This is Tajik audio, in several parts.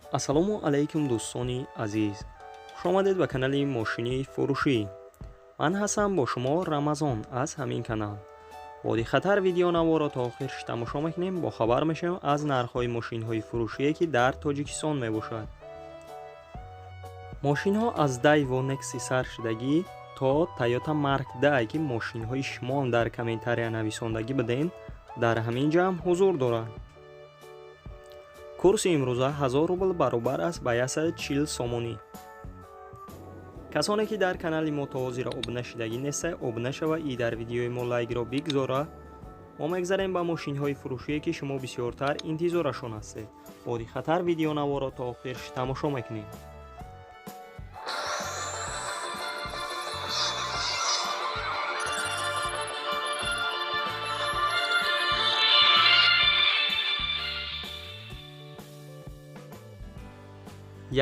Ассалому алайкум, дӯстони азиз, хушомадед ба канали мошини фурӯшӣ. Ман ҳастам бо шумо Рамазон аз ҳамин канал. Бо диққаттар видеонаворо то охир тамошо мекунем, бохабар мешавем аз нархҳои мошинҳои фурӯшие, ки дар Тоҷикистон мебошад. Мошинҳо аз Дайво Некси сар шудагӣ то Тойота Марк 10, ки мошинҳои шумо дар комментария нависондагӣ будем, дар ҳамин ҷамъ ҳузур доранд. Курси имрӯза 1000 рубл баробар аст ба 140 сомонӣ. Касоне ки дар канали мо то ҳозира обуна шудагӣ неста, обуна шава и дар видеои мо лайкро бигзора. Мо мегзарем ба мошинҳои фурӯшие, ки шумо бисёртар интизорашон ҳастед. Бо диққаттар видеонаворо то охир тамошо мекунем.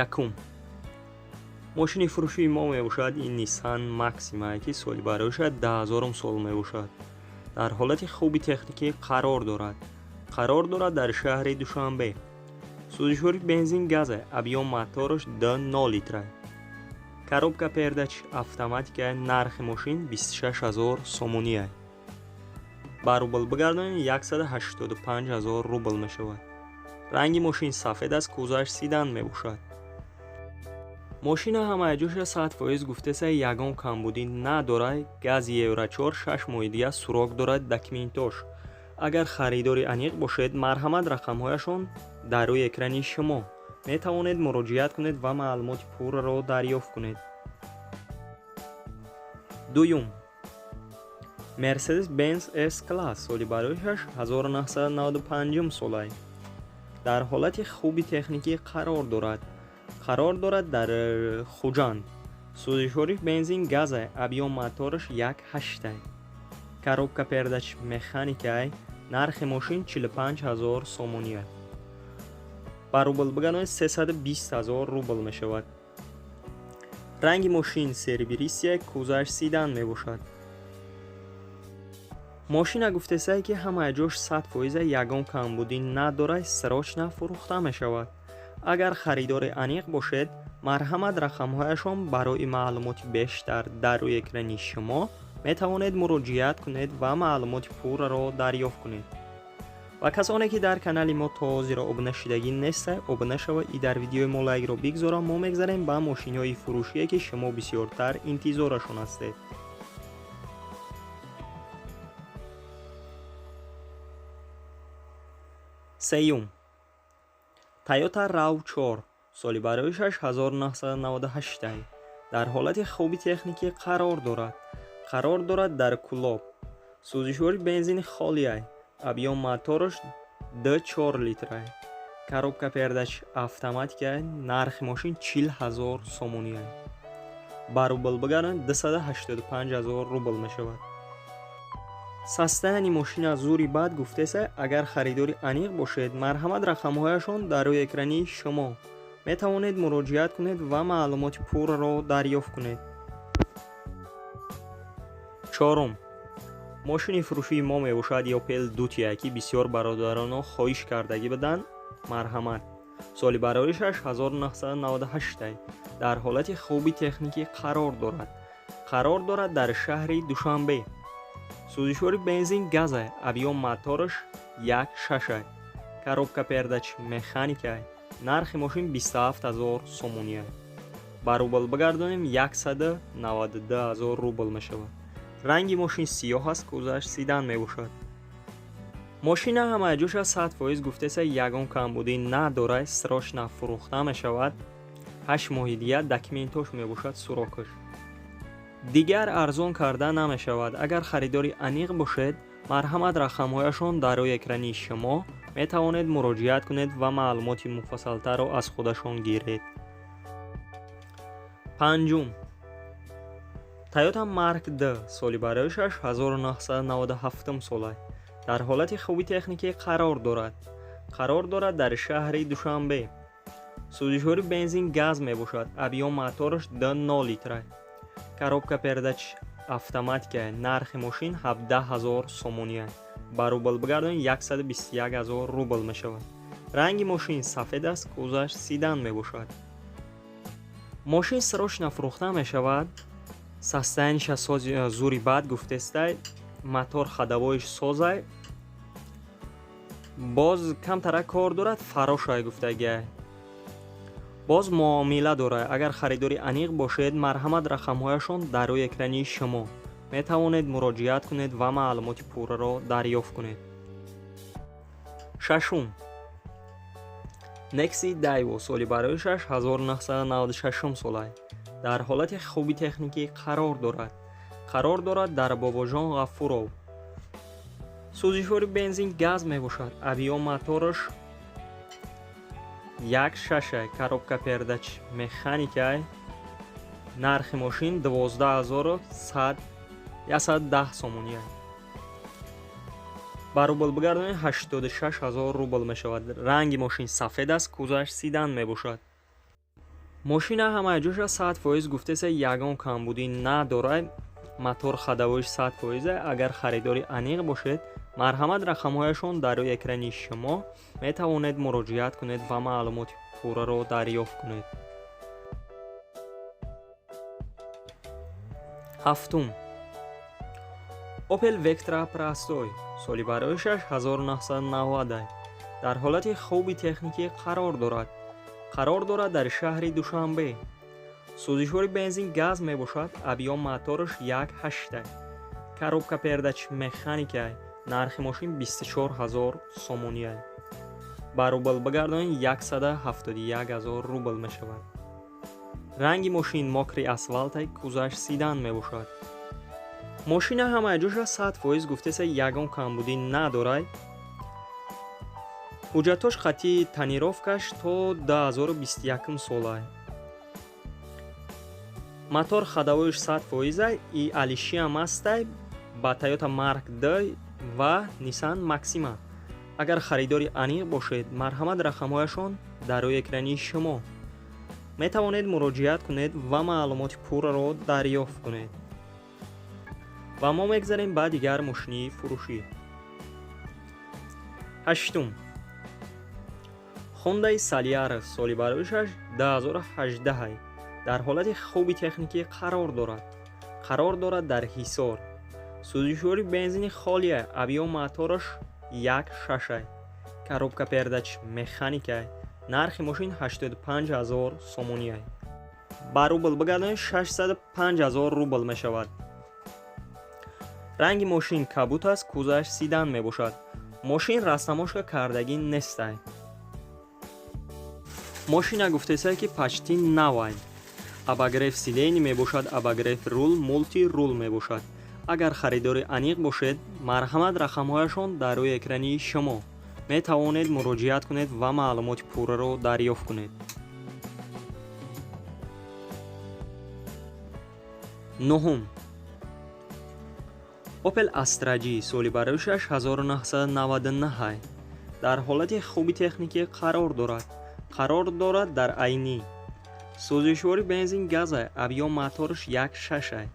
Якум мошини фурӯшии мо мебошад ин Nissan Maxima, ки соли барояшад 2000 сол мебошад. Дар ҳолати хуби техникӣ қарор дорад. Қарор дорад дар шаҳри Душанбе. Сӯзишвори бензин газа, объём мотораш 2.0 литра. Коробка передач автоматика, нархи мошин 26 000 сомонӣ. Ба рубл бигардонем, 185 000 рубл мешавад. Ранги мошин сафед аст, кузоваш седан мебошад. Мошина ҳамаи ҷоша 100% гуфтеса, ягон камбудӣ надорад. Гази Евро 4, 6 моҳи дига срок дорад документош. Агар харидори аниқ бошед, марҳамат, рақамҳояшон дар рӯи экрани шумо, метавонед муроҷиат кунед ва маълумоти пурраро дарёфт кунед. Дуюм Мерседес Бенз С класс, соли барояшаш 1995 солай. Дар ҳолати хуби техникӣ қарор дорад. Қарор дорад дар Хуҷанд. Сӯзишвориш бензин газа, объём мотораш 1.8, коробка передач механикай, нархи мошин 45 000 сомонӣ. Ба рубл бигардонед, 320 000 рубл мешавад. Ранги мошин серебристый, кузоваш седан мебошад. Мошина гуфтесае, ки ҳамаи ҷош 100%, ягон камбудӣ надорад, срочно фурӯхта мешавад. Агар харидори аниқ бошед, марҳамат, рақамҳояшон барои маълумоти бештар дар рӯи экрани шумо, метавонед муроҷиат кунед ва маълумоти пурраро дарёфт кунед. Ва касоне ки дар канали мо то ҳозира обуна шудагӣ неста, обуна шава и дар видеои мо лайкро бигзора. Мо мегзарем ба мошинҳои фурӯшие, ки шумо бисёртар интизорашон ҳастед. Сеюм Тойота RAV4, соли барояшаш 1998, дар ҳолати хуби техникӣ қарор дорад. Қарор дорад дар Кӯлоб. Сӯзишвори бензини холиай, объём мотораш 2.4 литрай, коробка передач автоматика, нархи мошин 40 000 сомонӣ. Ба рубл бигардонед, 285 000 рубл мешавад. Состояние мошина зури бад гуфтеса. Агар харидори аниқ бошед, марҳамат, рақамҳояшон дар рӯи экрани шумо, метавонед муроҷиат кунед ва маълумоти пурраро дарёфт кунед. Чорум мошини фурӯшии мо мебошад Опел Дутия, ки бисёр бародароно хоҳиш кардагӣ буданд. Марҳамат, соли бароришаш 1998, дар ҳолати хуби техникӣ қарор дорад. Қарор дорад дар шаҳри Душанбе. Сӯзишвори бензин газа, объём мотораш 1.6, коробка передач механика, нархи мошин 27 000 сомонӣ. Ба рубл бигардонем, 192 000 рубл мешавад. Ранги мошин сиёҳ аст, кузоваш седан мебошад. Мошина ҳамаи ҷоша 100% гуфтеса, ягон камбудӣ надорад, срочно фурӯхта мешавад. 8 моҳи дига документош мебошад, срокаш. Дигар арзон карда намешавад. Агар харидори аниқ бошед, марҳамат, рақамҳояшон дар рӯи экрани шумо, метавонед муроҷиат кунед ва маълумоти муфассалтарро аз худашон гиред. Панҷум Тойота Марк Д, соли барояшаш 1997 сола, дар ҳолати хуби техникӣ қарор дорад. Қарор дорад дар шаҳри Душанбе. Сӯзишвори бензин газ мебошад, объём мотораш 2.0 литра, коробка передач автоматика, нархи мошин 17 000 сомонӣ. Ба рубл бигардонед, 121 000 рубл мешавад. Ранги мошин сафед аст, кузоваш седан мебошад. Мошин срочно фурӯхта мешавад. Состояниеша зури бад гуфтестай, мотор ходовойш созай, боз камтара кор дорад, фарошай гуфтагиай. Боз муомила дорад. Агар харидори аниқ бошед, марҳамат, рақамҳояшон дар рӯи экрани шумо, метавонед муроҷиат кунед ва маълумоти пурраро дарёфт кунед. Шашум, Некси Дайво, соли бароишаш 1996 солай, дар ҳолати хуби техникӣ қарор дорад. Қарор дорад дар Бобоҷон Ғафуров. Сӯзишвори бензин газ мебошад. Объём мотораш 1,6, коробка передач механикай. Нархи мошин 12 110 сомония. Ба рубл бигардонед, 86 ҳазор рубл мешавад. Ранги мошин сафед аст, кузоваш седан мебошад. Мошина ҳамаи ҷоша 100% гуфтеса, ягон камбудӣ надорад. Мотор ходовойш 100%. Агар харидори аниқ бошед, марҳамат, рақамҳояшон дар рӯи экрани шумо, метавонед муроҷиат кунед ва маълумоти пурраро дарёфт кунед. Ҳафтум, Опел Вектра Простой, соли бароишаш 1990, дар ҳолати хуби техникӣ қарор дорад. Қарор дорад дар шаҳри Душанбе. Сӯзишвори бензин газ мебошад. Объём мотораш 1,8, коробка передач механикай. Нархи мошин 24 ҳазор сомония. Ба рубл бигардонед, 171 ҳазор рубл мешавад. Ранги мошин мокрый асфалтай, кузоваш седан мебошад. Мошина ҳамаи ҷоша 100% гуфтеса, ягон камбудӣ надорад. Ҳуҷҷатош хати тонировкаш то 2021 солай. Мотор ходовойш 100% и алишиам астай ба Toyota Mark II ва Nissan Maxima. Агар харидори аниқ бошед, марҳамат, рақамҳояшон дар рӯи экрани шумо, метавонед муроҷиат кунед ва маълумоти пурраро дарёфт кунед. Ва мо мегзарем ба дигар мошини фурӯшӣ. Ҳаштум, Хондаи Солярис, соли бароишаш 2018, дар ҳолати хуби техникӣ қарор дорад. Қарор дорад дар Ҳисор. Сӯзишвори бензини холия, объём мотораш 1,6, коробка передач механикай. Нархи мошин 85 ҳазор сомония. Ба рубл бигардонед, 605 ҳазор рубл мешавад. Ранги мошин кабут аст, кузоваш седан мебошад. Мошин растаможка кардагӣ нестай. Мошина гуфтесай, ки почти навай. Обогрев сидений мебошад, обогрев рул, мультируль мебошад. Агар харидори аниқ бошед, марҳамат, рақамҳояшон дар рӯи экрани шумо, метавонед муроҷиат кунед ва маълумоти пурраро дарёфт кунед. Нуҳум, Опел Астра J, соли бароишаш 1999, дар ҳолати хуби техникӣ қарор дорад. Қарор дорад дар Айнӣ. Сӯзишвори бензин газай, объём мотораш 1,6,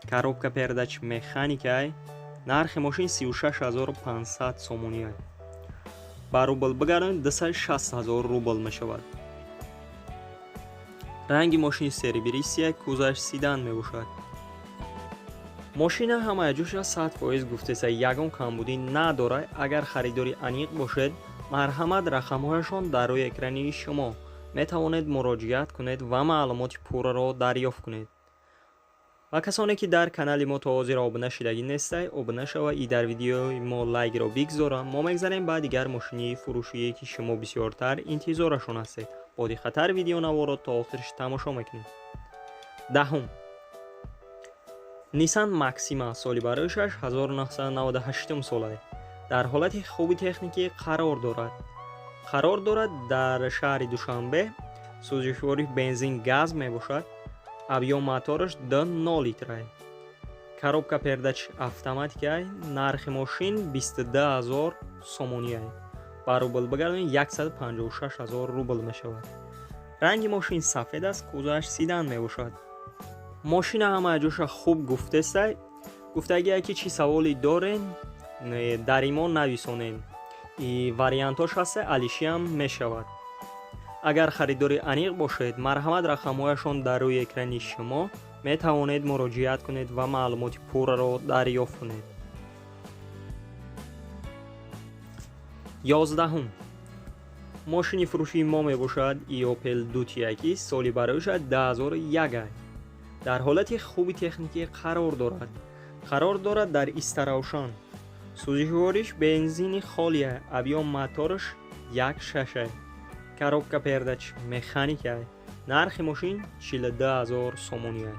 коробка передач механикай. Нархи мошин 36 500 сомония. Ба рубл бигардонед, 260 ҳазор рубл мешавад. Ранги мошини серебристый, кузоваш седан мебошад. Мошина ҳамаи ҷоша 100% гуфтеса, ягон камбудӣ надорад. Агар харидори аниқ бошед, марҳамат, рақамҳояшон дар рӯи экрани шумо, метавонед муроҷиат кунед ва маълумоти пурраро дарёфт кунед. Ва касоне ки дар канали мо то ҳозир обуна шидагӣ нестай, обуна шава и дар видеои мо лайкро бигзора. Мо мегзарем ба дигар мошини фурӯшие, ки шумо бисёртар интизорашон ҳастед. Бо диққаттар видеонаворо то охириш тамошо мекунед. Даҳум, Nissan Maxima, соли бароишаш 1998 солае, дар ҳолати хуби техникӣ қарор дорад. Қарор дорад дар шаҳри Душанбе. Сӯзишвори бензин газ мебошад. Объём мотораш 2,0 литрай, коробка передач автоматикай. Нархи мошин 22 ҳазор сомониай. Ба рубл бигардонед, 156 ҳазор рубл мешавад. Ранги мошин сафед аст, кузоваш седан мебошад. Мошина ҳамаи ҷоша хуб гуфтестай. Гуфтагие, ки чӣ саволе дорен, дар имо нависонен. И вариантош ҳаста, алишиам мешавад. Агар харидори аниқ бошед, марҳамат, рақамҳояшон дар рӯи экрани шумо, метавонед муроҷиат кунед ва маълумоти пурраро дарёфт кунед. 11-ум мошини фурӯшии мо мебошад и Opel Dutiyaki, соли бароишад 2001. Дар ҳолати хуби техникӣ қарор дорад. Қарор дорад дар Истаравшан. Сӯзишвориш бензини холия, объём мотораш 1,6. Коробка передач механика. Нархи мошин 42 000 сомонӣ.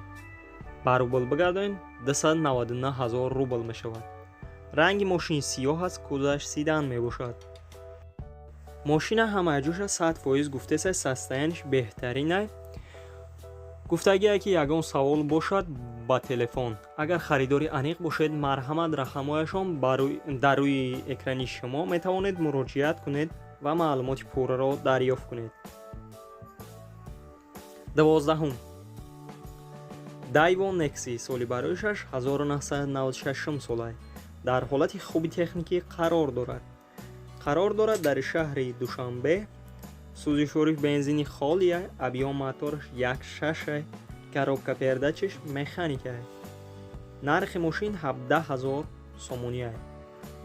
Ба рубл бигардонед, 299 000 рубл мешавад. Ранги мошин сиёҳ аст, кузоваш седан мебошад. Мошина ҳамаи ҷоша 100% гуфтеса, состояниш беҳтаринай. Гуфтагие ки ягон савол бошад, ба телефон. Агар харидори аниқ бошед, марҳамат, рақамҳояшон дар рӯи экрани шумо, метавонед муроҷиат кунед ва маълумоти пурраро дарёфт кунед. 12-ум Daewoo Nexi, соли бароишаш 1996 солай. Дар ҳолати хуби техникӣ қарор дорад. Қарор дорад дар шаҳри Душанбе. Сӯзишвориш бензини холия, объём мотораш 1,6, коробка передачаш механика. Нархи мошин 17 000 сомонӣ.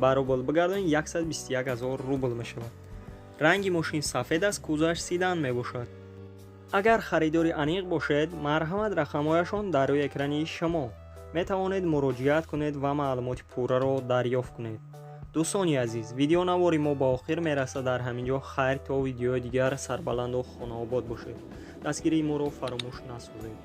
Ба рубл бигардонед, 121 000 рубл мешавад. Ранги мошин сафед аст, кузоваш седан мебошад. Агар харидори аниқ бошед, марҳамат, рақамҳояшон дар рӯи экрани шумо, метавонед муроҷиат кунед ва маълумоти пурраро дарёфт кунед. Дӯстони азиз, видеонавори мо ба охир мерасад дар ҳамин ҷо. Хайр, то видеои дигар, сарбаланду хонаобод бошед. Дастгирии моро фаромӯш насозед.